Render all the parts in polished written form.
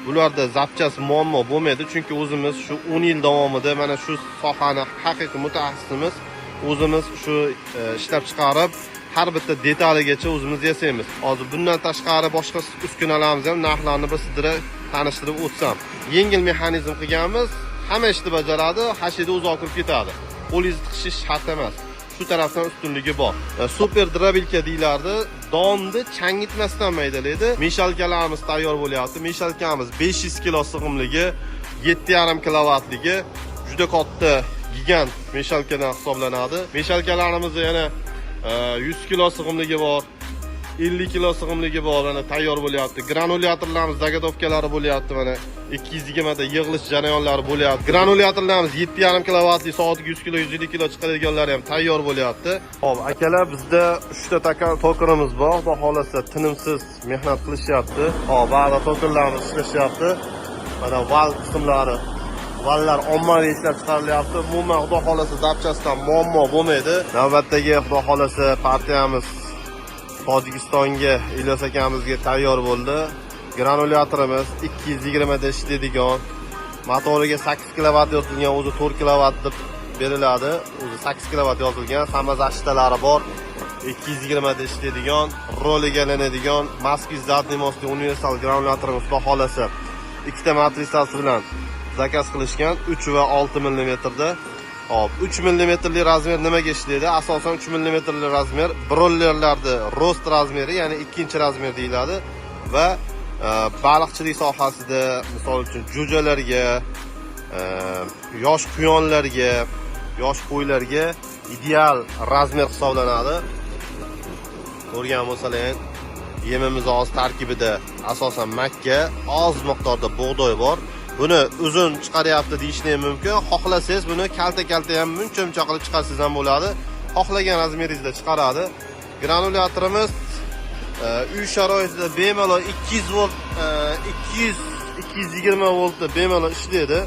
Bularda запчасть muammo bo'lmaydi, chunki o'zimiz shu 10 yil davomida mana shu sohani haqiqiy mutaxassisimiz. O'zimiz shu ishlab chiqarib, har bitta detaligacha o'zimiz yasaymiz. Hozir bundan tashqari boshqa uskunalarimiz ham narxlarini bir sidra tanishtirib o'tsam. Yengil mexanizm qilganmiz, hamma ishni bajaradi, hashida o'zi olib kirib ketadi. Qo'lingizni tiqishingiz shart emas. Shu tarafdan ustunligi bor. Супер дробилка deyilardi. Donni changitmasdan maydalaydi. Мешалка larimiz tayyor bo'lyapti. Мешалка miz 500 kilo sig'imligi, 7,5 kilovattligi, juda katta gigant мешалка dan hisoblanadi. Мешалка larimizni yana 100 kilo sig'imligi bor. 50 kilo sig'imligi bor, mana tayyor bo'lyapti. Granulyatorlarimiz заготовка lari bo'lyapti, mana 220 ta yig'ilish jarayonlari bo'lyapti. Granulyatorlarimiz 7,5 kilovatli, soatiga 100 kilo, 150 kilo chiqaradiganlari ham tayyor bo'lyapti. Xo'p, akalar, bizda 3 ta токарь imiz bor. Xudo xolasa tinimsiz mehnat qilishyapti. Xo'p, ba'zi токарь larimiz ishlashyapti. Mana val qismlari, vallar ommaviy ishlab chiqarilyapti. Umuman, xudo xolasa запчасть dan muammo bo'lmaydi. Navbatdagi, xudo xolasa, partiyamiz Tojikistonga Ilyos akamizga tayyor bo'ldi. Granulyatorimiz 220 da ishlaydigan, motoriga 8 kilovat yozilgan, o'zi 4 kilovat deb beriladi. O'zi 8 kilovat yozilgan, самозащита lari bor. 220 da ishlaydigan, roliga ilinadigan Moskvich задний мост li universal granulyatorimiz, xudo xolasa ikkita matrisasi bilan заказ qilishgan, 3 va 6 millimetrda. Hop, 3 millimetrli размер nimaga ishlaydi? Asosan 3 millimetrli размер brollerlarni рост размер i, ya'ni ikkinchi размер deyiladi va baliqchilik sohasida, misol uchun, jo'jalarga, yosh quyonlarga, yosh qo'ylarga ideal размер hisoblanadi. Ko'rgan bo'lsalar, yemimiz hozir tarkibida asosan makka, oz miqdorda bug'doy bor. Buni uzun chiqaryapti deyishni ham mumkin. Xohlasangiz, buni kalta kalta ham, muncha muncha qilib chiqarsangiz ham bo'ladi. Xohlagan размер ingizda chiqaradi. Granulyatorimiz uy sharoitida bemalol 200 volt, 200, 220 voltda bemalol ishlaydi.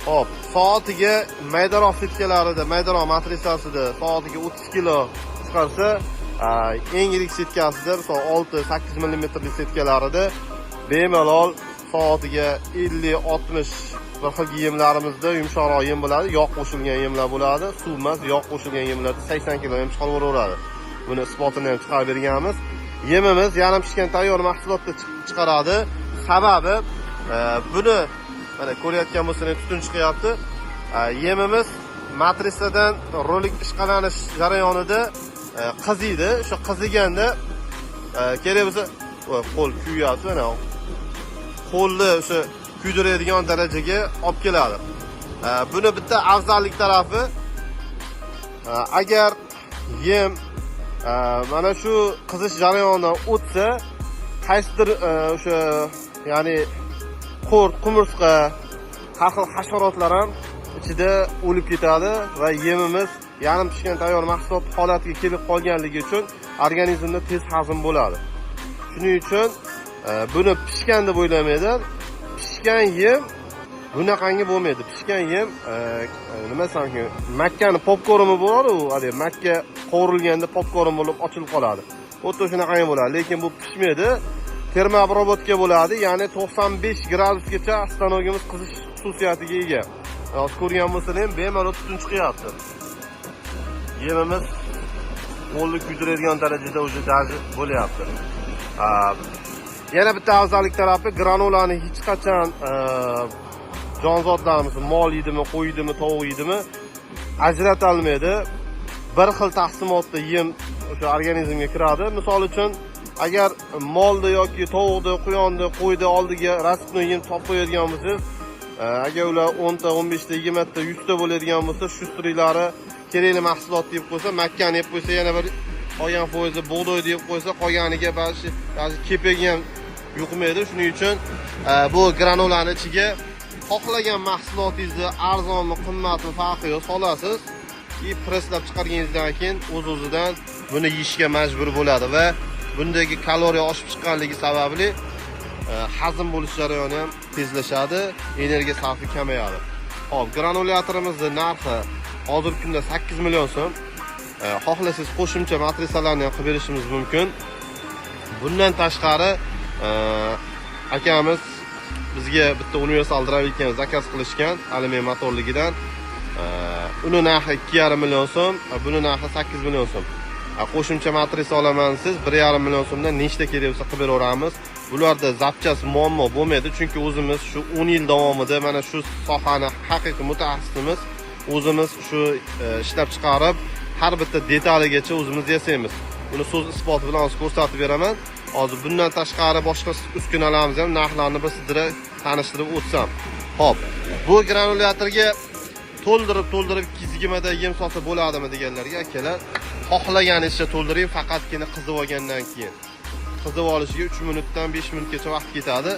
Hop, soatiga maydaroq setkalarida, maydaroq matrisasida soatiga 30 kilo chiqarsa, eng yirik setkasida, misol 6, 8 millimetrli setkalarida bemalol soatiga 50, 60. Bir xil yemlarimizda yumshoqroq yem bo'ladi, yog' qo'shilgan yemlar bo'ladi, suv emas, yog' qo'shilgan yemlarda 80 kilo ham chiqarib yuboraveradi. Buni isbotini ham chiqarib berganmiz. Yemimiz yarim pishgan tayyor mahsulotda chiqaradi. Sababi buni mana ko'rayotgan bo'lsangiz, tutun chiqyapti. Yemimiz matrisadan rolik ishqalanish jarayonida qiziydi. O'sha qiziganda kerak bo'lsa, voy, qo'l kuyapti, mana qo'lni o'sha kuydiradigan darajaga olib keladi. Buni bitta afzallik tarafi, agar yem mana shu qizish jarayonidan o'tsa, qaysidir o'sha, ya'ni qurt, qumursqa, har xil hasharotlar ham ichida o'lib ketadi va yemimiz yarim pishgan tayyor mahsulot holatiga kelib qolganligi uchun organizmda tez hazm bo'ladi. Shuning uchun buni pishgan deb o'ylamaydi. Pishgan yem bunaqangi bo'lmaydi. Pishgan yem nima desam, makkani popkorni bo'ladi, u haligi makka qovurilganda popkorn bo'lib ochilib qoladi. Xuddi shunaqangi bo'ladi, lekin bu pishmaydi. Термообработка bo'ladi, ya'ni 95 gradusgacha stanogimiz qizish xususiyatiga ega. Hozir ko'rgan bo'lsangiz ham, bemalol tutun chiqyapti. Yemimiz qo'lni kuydiradigan darajada уже даже bo'lyapti. Yana bitta afzallik tarafi, granulani hech qachon jonzotlarimiz, mol yeydimi, qo'y yeydimi, tovuq yeydimi, ajratolmaydi. Bir xil taqsimotda yem o'sha organizmga kiradi. Misol uchun, agar molni yoki tovuqni, quyonni, qo'yni oldiga рассыпной yem topib qo'yadigan bo'lsangiz, agar ular 10 ta, 15 ta, 20 ta, 100 ta bo'ladigan bo'lsa, шустрый lari kerakli mahsulotni yeb qo'ysa, makkani yeb qo'ysa, yana bir qolgan foizi bug'doyni yeb qo'ysa, qolganiga ba'zi kepagi ham yuqmaydi. Shuning uchun bu granulani ichiga xohlagan mahsulotingizni, arzonmi, qimmatmi, farqi yo'q, solasiz и presslab chiqarganingizdan keyin o'z o'zidan buni yeyishga majbur bo'ladi va bundagi kaloriya oshib chiqqanligi sababli hazm bo'lish jarayoni ham tezlashadi, energiya sarfi kamayadi. Hop, granulyatorimizni narxi hozirgi kunda 8 million so'm. Xohlasangiz, qo'shimcha matrisalarni ham qilib berishimiz mumkin. Bundan tashqari akamiz Bizga bitta universal дробилка ni заказ qilishgan alyumin motorligidan. Uni narxi 2,5 million so'm, buni narxi 8 million so'm. Qo'shimcha matrisa olaman siz 1,5 million so'mdan nechta kerak bo'lsa qilib beraveramiz. Bularda запчасть muammo bo'lmaydi, chunki o'zimiz shu 10 yil davomida mana shu sohani haqiqiy mutaxassisimiz. O'zimiz shu ishlab chiqarib, har bitta detaligacha o'zimiz yasaymiz. Buni so'z isboti bilan hozir ko'rsatib beraman. Hozir bundan tashqari boshqa uskunalarimiz ham narxlarini bir sizlarga tanishtirib o'tsam. Xo'p, bu granulyatorga to'ldirib to'ldirib 220 da yem solsa bo'ladimi deganlarga, akalar, xohlaganingizcha to'ldiring, faqatgina qizib olgandan keyin. Qizib olishiga 3 minutdan 5 minutgacha vaqt ketadi.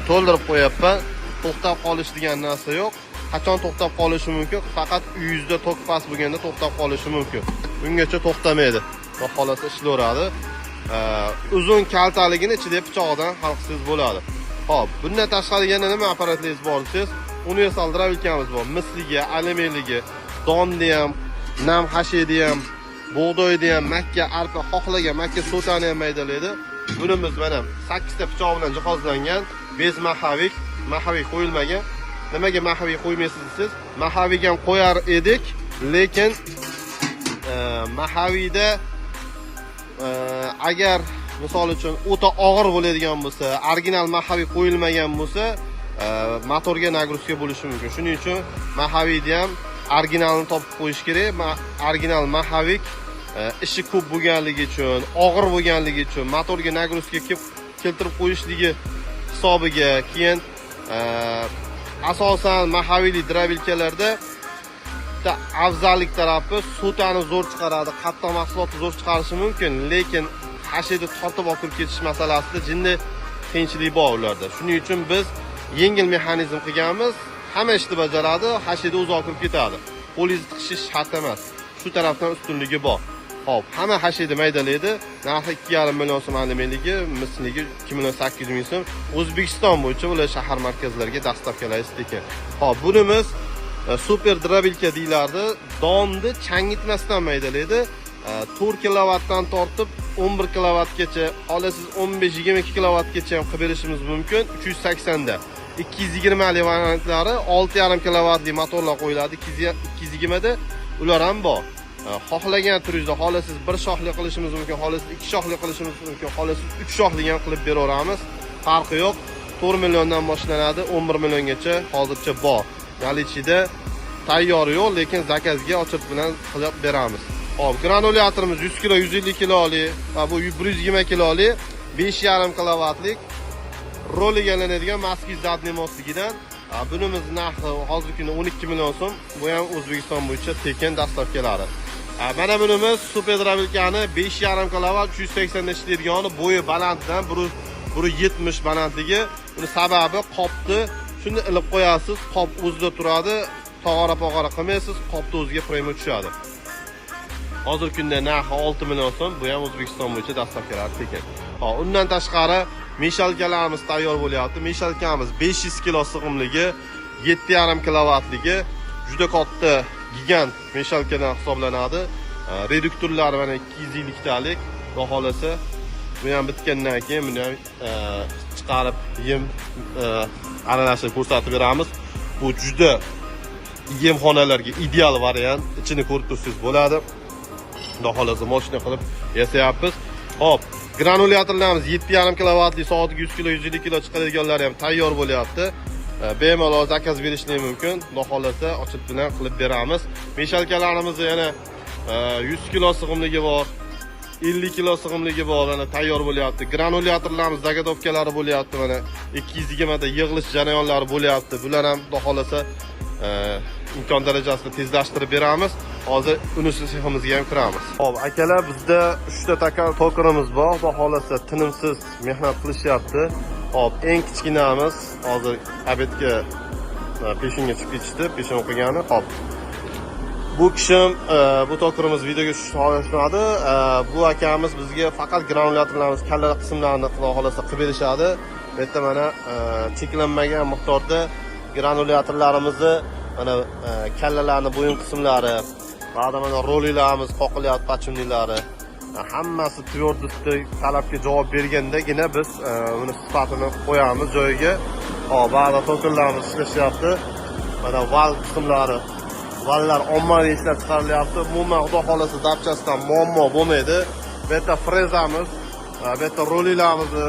To'ldirib qo'yapman. To'xtab qolish degan narsa yo'q. Qachon to'xtab qolishi mumkin? Faqat uyingizda tok past bo'lganda to'xtab qolishi mumkin. Bungacha to'xtamaydi. Xudo xohlasa ishlayveradi. Uzun kaltaligini ichida pichoqdan hal qilsangiz bo'ladi. Xo'p, bundan tashqari yana nima apparatlaringiz bor desangiz, universal дробилка miz bor. Misligi, alyuminligi, donni ham, nam xashidi ham, bug'doyni ham, makka, arpa, xohlagan makka so'tani ham maydalaydi. Bunimiz mana 8 ta pichoq bilan jihozlangan, без маховик, маховик qo'yilmagan. Nimaga маховик qo'ymaysiz desangiz, маховик ham qo'yar edik, lekin маховик da agar misol uchun o'ta og'ir bo'ladigan bo'lsa, original маховик qo'yilmagan bo'lsa, motorga нагрузка bo'lishi mumkin. Shuning uchun маховик ni ham originalini topib qo'yish kerak. Original маховик ishi ko'p bo'lganligi uchun, og'ir bo'lganligi uchun motorga нагрузка keltirib qo'yishligi hisobiga keyin asosan маховик li дробилка larda bitta afzallik tarafi so'tani zo'r chiqaradi, qattiq mahsulotni zo'r chiqarishi mumkin, lekin xashidi tortib olib kirib ketish masalasida jinday qiyinchilik bor ularda. Shuning uchun biz yengil mexanizm qilganmiz, hamma ishni bajaradi, xashidi o'zi olib kirib ketadi. Qo'lingizni tiqishingiz shart emas. Shu tarafdan ustunligi bor. Xo'p, hamma xashidi maydalaydi. Narxi 2,5 million so'm alyuminligi, misligi 2 million 800 ming so'm. O'zbekiston bo'yicha ular shahar markazlariga доставка laysiz ekan. Xo'p, bunimiz super дробилка deyilardi. Donni changitmasdan maydalaydi. 4 kilovatdan tortib 11 kilovatgacha, xohlasangiz 15-22 kilovatgacha ham qilib berishimiz mumkin 380 da. 220 li variantlari 6,5 kilovatli motorlar qo'yiladi 220 da, ular ham bor. Xohlagan turingizda, xohlasangiz bir shoxli qilishimiz mumkin, xohlasangiz ikki shoxli qilishimiz mumkin, xohlasangiz uch shoxli ham qilib beraveramiz. Farqi yo'q. 4 milliondan boshlanadi, 11 milliongacha hozircha bor. Наличие da tayyor yo'q, lekin заказ ga очередь bilan qilib beramiz. Xo'p, granulyatorimiz 100 kilo, 150 kiloli va bu 120 kiloli 5,5 kilovatlik rol egalanadigan Moskvich задний мост ligidan. Bunimiz narxi hozirgi kunda 12 million so'm. Bu ham O'zbekiston bo'yicha tekin доставка lari. Mana bunimiz super дробилка ni 5,5 kilovat 380 da ishlaydigani, bo'yi balanddan 1,70 balandligi. Buni sababi qopni shuni ilib qo'yasiz, qop o'zida turadi, tog'ora pog'ora qilmaysiz, qopni o'ziga прямо tushadi. Hozirgi kunda narxi 6 million so'm, bu ham O'zbekiston bo'yicha доставка lari tekin. Xo'p, undan tashqari мешалка larimiz tayyor bo'lyapti. Мешалка miz 500 kilo sig'imligi, 7,5 kilovatligi, juda katta gigant мешалка dan hisoblanadi. Reduktorlari mana 250 talik, xudo xohlasa bu ham bitgandan keyin buni ham chiqarib yem aralashtirib ko'rsatib beramiz. Bu juda yemxonalarga ideal variant. Ichini ko'rib tursangiz bo'ladi. Xudo xohlasa moshina qilib yasayapmiz. Xo'p, granulyatorlarimiz 7,5 kilovatli soatiga 100 kilo, 150 kilo chiqaradiganlari ham tayyor bo'lyapti. Bemalol заказ berishlik mumkin. Xudo xohlasa очередь bilan qilib beramiz. Мешалка larimiz yana 100 kilo sig'imligi bor. 50 kilo sig'imligi bor, mana tayyor bo'lyapti. Granulyatorlarimiz заготовка lari bo'lyapti, mana 220 da yig'ilish jarayonlari bo'lyapti. Bular ham xudo xohlasa imkon darajasida tezlashtirib beramiz. Hozir unisi seximizga ham kiramiz. Xo'p, akalar, bizda 3 ta токарь imiz bor. Xudo xohlasa tinimsiz mehnat qilishyapti. Xo'p, eng kichkinamiz hozir обед ga peshinga chiqib ketishdi, peshin o'qigani. Xo'p. Bu kishim bu токарь imiz videoga tushishni xohlashmadi. Bu akamiz bizga faqat granulyatorlarimiz kalla qismlarini xudo xohlasa qilib berishadi. Bu yerda mana cheklanmagan miqdorda granulyatorlarimizni mana kallalarni bo'yin qismlari, ba'da mana roliklarimiz qoqilyapti, подшипник lari. Hammasi твердость talabga javob bergandagina biz uni sifatini qo'yamiz joyiga. Hop, ba'zi to'lqinlarimiz ishlashyapti. Mana val qismlari, vallar ommaviy ishlab chiqarilyapti. Umuman, xudo xolasa, запчасть dan muammo bo'lmaydi. Bu yerda frezamiz, bu yerda roliklarimizni,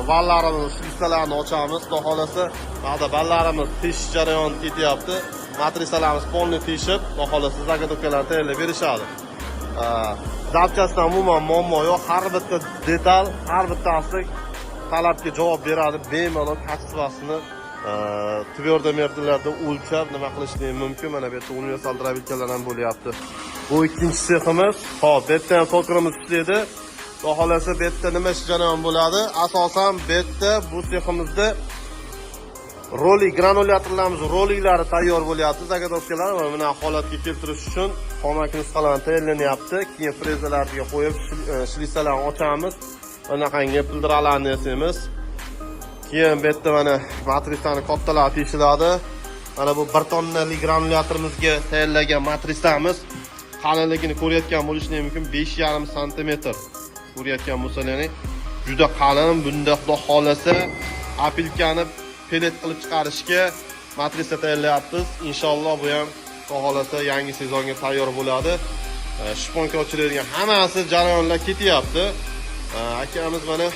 vallarimizni, shlisalarni ochamiz. Xudo xolasa, ba'zi vallarimiz teshish jarayoni ketyapti. Matrisalarimiz полный teshib, xudo xolasa, заготовка larni tayyorlab berishadi. Запчасть dan umuman muammo yo'q. Har bitta detal, har bittasi talabga javob beradi. Bemalol качество sini твердомер larda o'lchab nima qilishni mumkin. Mana bu yerda universal дробилка lar ham bo'lyapti. Bu ikkinchi seximiz. Hop, bu yerda ham tokarimiz ishlaydi. Xudo xolasa, bu yerda nima ish jarayon bo'ladi? Asosan bu yerda, bu seximizda rolik granulyatorlarimiz roliklari tayyor bo'lyapti. Заготовка lar va mana holatga keltirish uchun xomaki nusxalarni tayyorlanyapti. Keyin frezalarga qo'yib, shlisalarni ochamiz. Bunaqangi pildiralarni yasaymiz. Keyin bu yerda mana matrisani kattalari teshiladi. Mana bu 1 tonnalik granulyatorimizga tayyorlagan matrisamiz qalinligini ko'rayotgan bo'lishingiz mumkin, 5,5 santimetr. Ko'rayotgan bo'lsalaring, juda qalin. Bunda xudo xolasa опилка ni pelet qilib chiqarishga matrisa tayyorlayapmiz. Inshaalloh, bu ham xudo xolasa yangi sezonga tayyor bo'ladi. Шпонка ochiladigan hammasi jarayonlar ketyapti. Akamiz mana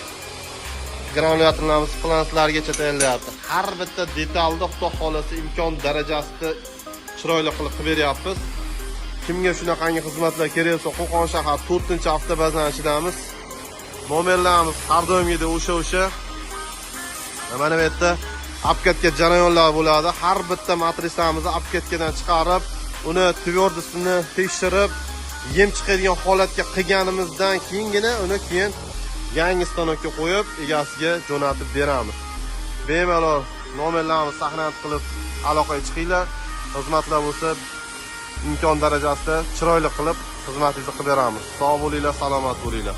granulyatorlarimiz flanslargacha tayyorlayapti. Har bitta detalni xudo xolasa imkon darajasida chiroyli qilib qilib beryapmiz. Kimga shunaqangi xizmatlar kerak bo'lsa, Qo'qon shahar, 4 avtobazani ichidamiz. Nomerlarimiz har doimgidek o'sha. Mana bu yerda обкатка jarayonlar bo'ladi. Har bitta matrisamizni обкатка dan chiqarib, uni твердость ini tekshirib, yem chiqadigan holatga qilganimizdan keyingina uni keyin yangi stanokka qo'yib, egasiga jo'natib beramiz. Bemalol nomerlarimizni saqlanib qilib aloqaga chiqinglar. Xizmatlar bo'lsa, imkon darajasida chiroyli qilib xizmatingizni qilib beramiz. Sog' bo'linglar, salomat bo'linglar.